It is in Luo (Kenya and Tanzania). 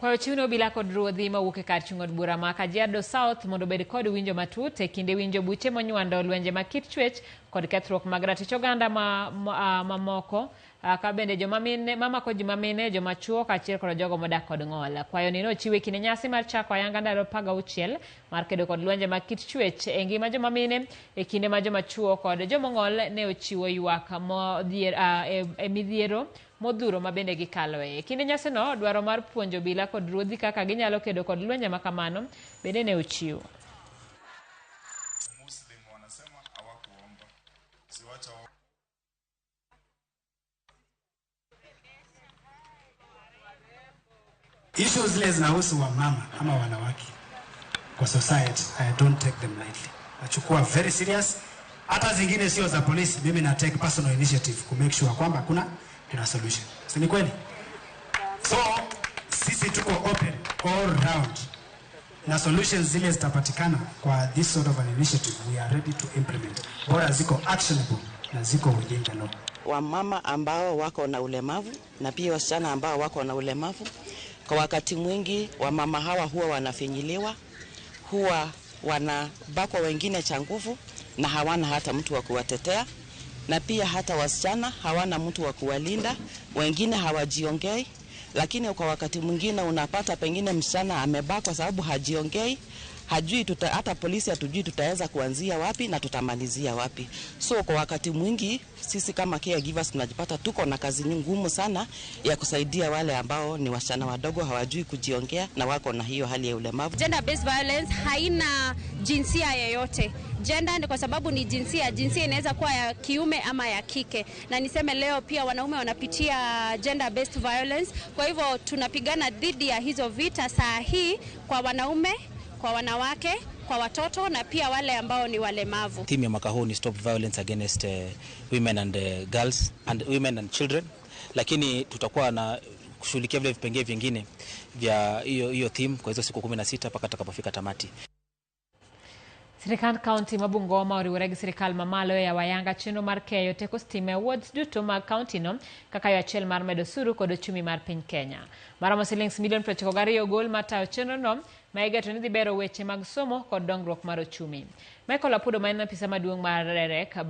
Kwayo chiw ne obila kod ruodhi mawuok e kar chung' od bura ma Kajiado South mondo obed kod winjo matut e kinde winjo buche monywando lwenje mag kit chwech kod kethruok mag ratich oganda ma, ma, mamoko ka bende joma mine mamako ji mamine, joma chuo kaachiel kod jogo modak kod ng'ol. Kwayo ni nochiw e kinde nyasi mar chako ayanga ndalo 16 mar kedo kod lwenje mag kit chwech e ngima joma mine e kinde ma joma chuo kod jomong'ol ne ochiwo ywak modhier, e midhiero modhuro ma bende gikaloe. E kinde nyasino, dwaro mar puonjo obila kod ruodhi kaka ginyalo kedo kod lwenje ma kamano bende ne ochiw. Muslim wanasema hawakuomba. Siwacha Issues zile zinahusu wamama ama wanawake kwa society, I don't take them lightly. Nachukua very serious. Hata zingine sio za polisi, mimi na take personal initiative ku make sure kwamba kuna solution. Si ni kweli? So sisi tuko open all round na solutions zile zitapatikana kwa this sort of an initiative, we are ready to implement. Bora ziko actionable na ziko within the law. Wamama ambao wako na ulemavu na pia wasichana ambao wako na ulemavu, kwa wakati mwingi wamama hawa huwa wanafinyiliwa, huwa wanabakwa wengine cha nguvu na hawana hata mtu wa kuwatetea, na pia hata wasichana hawana mtu wa kuwalinda, wengine hawajiongei. Lakini kwa wakati mwingine unapata pengine msichana amebakwa sababu hajiongei, hajui hata polisi hatujui tutaweza kuanzia wapi na tutamalizia wapi. So kwa wakati mwingi sisi kama caregivers tunajipata tuko na kazi ngumu sana ya kusaidia wale ambao ni wasichana wadogo hawajui kujiongea na wako na hiyo hali ya ulemavu. Gender based violence haina jinsia yoyote. Gender ni kwa sababu ni jinsia, jinsia inaweza kuwa ya kiume ama ya kike. Na niseme leo pia wanaume wanapitia gender based violence. Kwa hivyo tunapigana dhidi ya hizo vita saa hii kwa wanaume, kwa wanawake, kwa watoto na pia wale ambao ni walemavu. Theme ya mwaka huu ni stop violence against women and girls and women and children, lakini tutakuwa na kushughulikia vile vipengee vingine vya hiyo theme kwa hizo siku 16 mpaka tutakapofika tamati. Sirikand kaunti ma Bungoma oriwore gi sirikal mamalo e yawo ayanga chenro mar keyo teko stima e wards duto mag kaunti no kaka yo achiel mar medo osuru kod ochumi mar piny Kenya. Maromo silings milion 92 ogol mar tayo chenro no ma igeto ni dhi bero weche mag somo kod dongruok mar ochumi. Michael Apudo ma en apisa maduong' mar REREC.